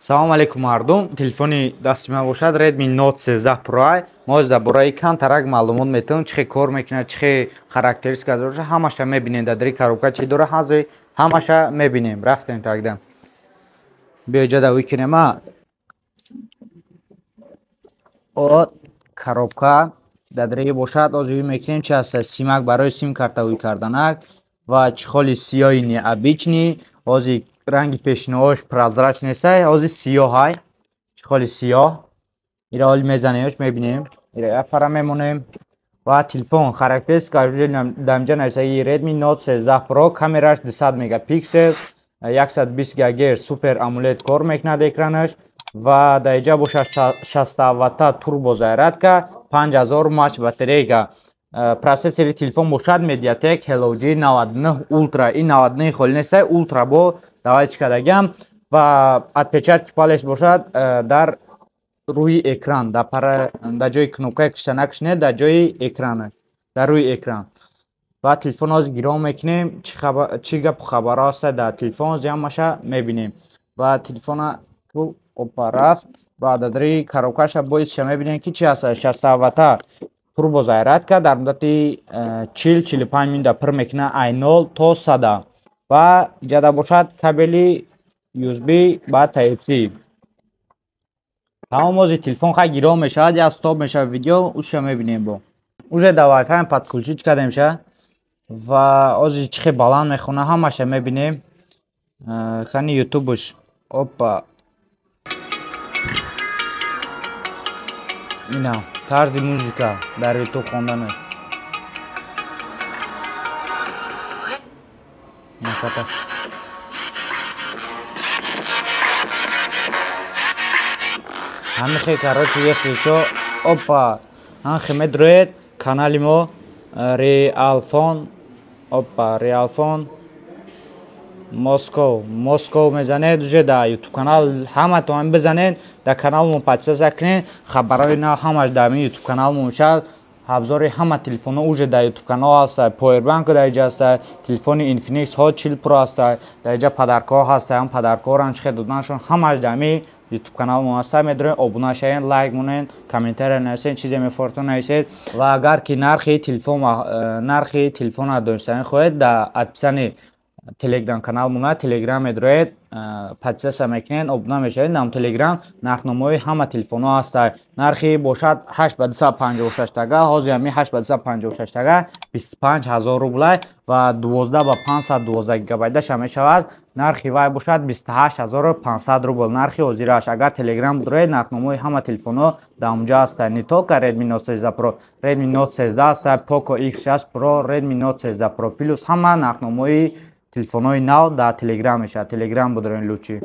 Салом алейкум мардум. Телефони дасти ман бошад Redmi Note 13 Pro. Мо дар бораи камтарак маълумот метавонем, чӣ хел кор мекунад, чӣ хел характеристика дорад, ҳамаша мебинем. Дар дари коробка чӣ дорад, ҳазои ҳамаша мебинем. Рафтем тогда. Биё ҷада викунем. О коробка дар дари бошад, озуи мекунем чӣ аст? Симак барои сим карта уй карданак ва чехоли сиёҳи необычный. Ози ранги пешинаҳош прозрачный нест, ози сиёҳай, чехоли сиёҳ. Ира ҳоли мезанемш, мебинем. Ира як пара мемонем. Ва телефон характеристика дар инҷа нависаги Redmi Note 13 Pro, камераш 200 мегапиксел, 120 ГГц Super AMOLED кор мекунад экранаш ва дар инҷа бошад 60 ватта турбо зарядка, 5000 мАч батарейка. Процессори телефон бошад MediaTek Helio G99 Ultra. Ин 99 холи нест, Ultra бо давай чӣ кардагиам. Ва отпечатки палец бошад дар рӯи экран, дар ҷои кнопкае кишта накишне, дар ҷои экран, дар рӯи экран. Ва телефон ҳозир гирон мекунем, чӣ гапу хабарҳо ҳаста дар телефон, ҳозир ҳамаша мебинем. Ва телефона опа рафт ва дар дари коробкаша боисша мебинем ки чӣ ҳаста. 60 ватта турбо зарядка дар муддати 40-45 минута пур мекунад ай 0 то 100. Ва иҷада бошад кабели USB ба Type-C. Тамом, ҳозир телефон хай гирон мешавад, я стоп мешавад видео, уша мебинем бо. Уже да Wi-Fi подключить кардем ша ва ҳозир чӣ хел баланд мехона ҳамаша мебинем. Кани YouTube-ш. Опа. Ина тарзи музыка дар YouTube хонданаш. Ҳамихе короче если чо опа ҳамихе медроед канали мо Realfon, опа Realfon Москов, Москов мезанед уже дар YouTube канал ҳаматон бизанед, дар каналмон подписаться кунед, хабарҳои нав ҳамаш дар ин YouTube каналмон мешавад. Абзори ҳама телефонҳо уже дар YouTube канал ҳаст, Powerbank дар инҷа ҳаст, телефони Infinix Hot 40 Pro ҳаст, дар инҷа подаркҳо ҳаст, ҳам подаркҳоро ҳам чӣ хел доданашон ҳамаш дар ин YouTube каналмон ҳаст. Медоред обуна шавед, лайк монед, комментария нависед, чизе мефортон нависед. Ва агар ки нархи телефон нархи телефонро донистан хоҳед, дар описании Телеграм канал мона Телеграм медроед, подписаться мекунед, обуна мешавед. Нам Телеграм нархномаҳои ҳама телефонҳо ҳаст. Нархи бошад 8 ба 256 тага, ҳозир ҳамин 8 ба 256 тага 25000 рублай ва 12 ба 512 гигабайташа мешавад. Нархи вай бошад 28500 рубл нархи ҳозираш. Агар Телеграм бидроед, нархномаҳои ҳама телефонҳо дар онҷа ҳаст. Не только Redmi Note 13 Pro, Redmi Note 13 ҳаст, Poco X6 Pro, Redmi Note 13 Pro Plus, ҳама нархномаҳои телефонҳои нав дар Телеграм мешавад. Телеграм бидроед лучи.